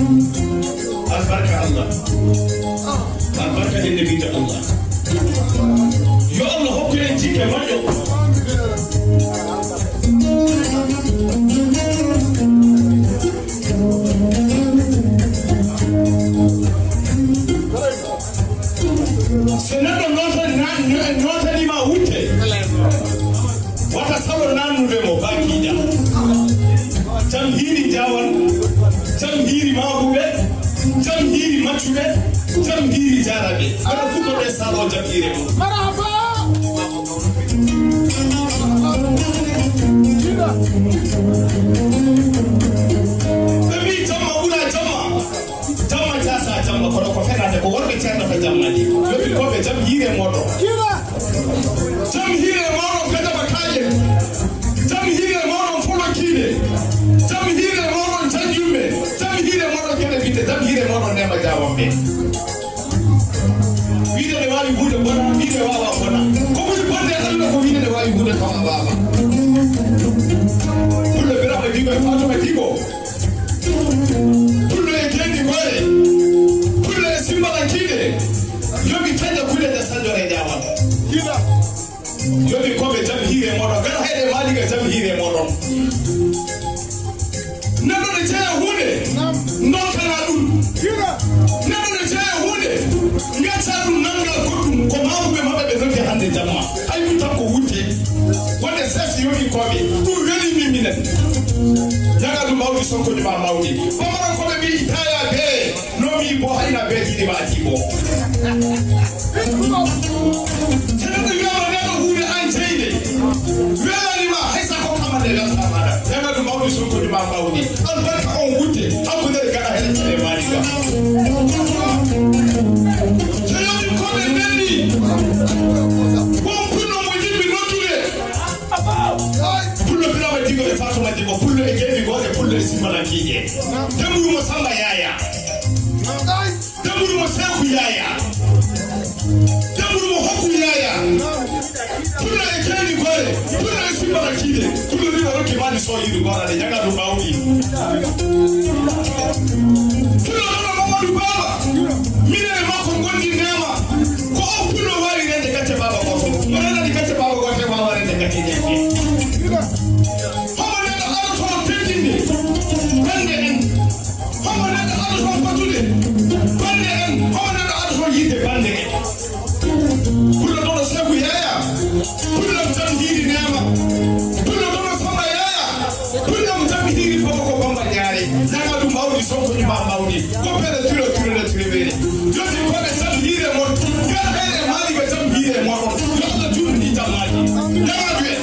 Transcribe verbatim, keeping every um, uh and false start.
Albarka Allah. Albarka innde biijo Allah. Yo Allah hokku en jikke moƴƴo. So neɗɗo noota-, na-, no-, nootaniima wutte, wata salo naannude mo, baakiiɗa. Jam hiiri Jaawan, jam hiiri Maabuɓe, jam hiiri Maccuɓe, jam hiiri Jaaraɓe. Ɓe fof ko ɓe salo jam hiire mum. Marhaba! Ɓe mbii jamma ɓura jamma. Jamma jaasa jamma, kono ko fenaande, ko worɓe ceernata jammaji. Yoɓi koɓe jam hiire mooɗon. Jam hiire mooɗon Kajaba Kaaƴe. Jam hiire mooɗon Fulo Kiide. Jam hiire mooɗon Janjumɓe. Jam hiire mooɗon Gene Bite. Jam hiire mooɗon Neema Jaawanɓe. Wiide ne waawi huunde bona, wiide waawa bona. Ko ɓuri bonde e aduna ko wiide ne waawi huunde tawa waawaa. Pullo Birama Digo e Fatuma Digo. Pullo e Geendi Gore. Pullo e Simbala Kiide. Yoɓi taƴa kuule ɗe sañore ñaama. Yoɓi koɓe jam hiire mooɗon. Gara hayɗe Maaliga jam hiire mooɗon. Neɗɗo ne jeya huunde, ndokkana ɗum. Neɗɗo ne jeya huunde, ngacca ɗum, nannga goɗɗum. Ko maamuɓe maɓɓe ɓe noddi hannde jamma. Hay ɗum tan ko wutte. Wonde ses yoɓi koɓe. Ɗum weli min minen. Ñaga ɗum mawɗi sonkoji ma mawɗi. Bamara koɓe mbi itaya bee. No mi bo hayna be jiɗi ma jibo. Tene ɗo wi'ama neno huunde an jeyde. Welani ma hay sa ko kamande welta maɗa. Nena ɗum mawɗi sonkoji ma mawɗi. Albarka on wutte. Hakkunde gaɗa hene kele maɗi ga. Jeyomi koɓe nenni. Bon punno mo yimɓe noddude. Pullo Birama Digo e Fatuma Digo, Pullo e Geendi Gore, Pullo e Simbala Kiide. Dembuɗo mo Samba Yaya. Dembuɗo mo Seeku Yaya. Dembuɗo mo Hokku Yaya. Pullo e Geendi Gore, Pullo e Simbala Kiide. Pullo ni o rokki mani so yiɗi gorade, ñaga ɗum mawɗi. Pullo ɗo Mamadou Baba. Minen e makko ngondi neema. Ko o pullo waawi rende gacce baaba gooto. O renani gacce baaba gooto e waawa rende gacce ñebbe. Homo neɗɗo adoto teddinde bannde en? Homo neɗɗo adoto batude bannde en? Homo neɗɗo adoto yiide bannde en? Pullo ɗono Seeku Yaya. Pullo jam hiiri neema. Pullo ɗono Samba Yaya. Pullo jam hiiri Baba ko Bamba Ñaare. Ñaga ɗum mawɗi sonko ñuma mawɗi. Ko pele tiro tiro le tiro wele. Jodi koɓe jam hiire mon. Garɗen e maali ɓe jam hiire mon. Yo Allah juutni jammaji. Ñaga duwe.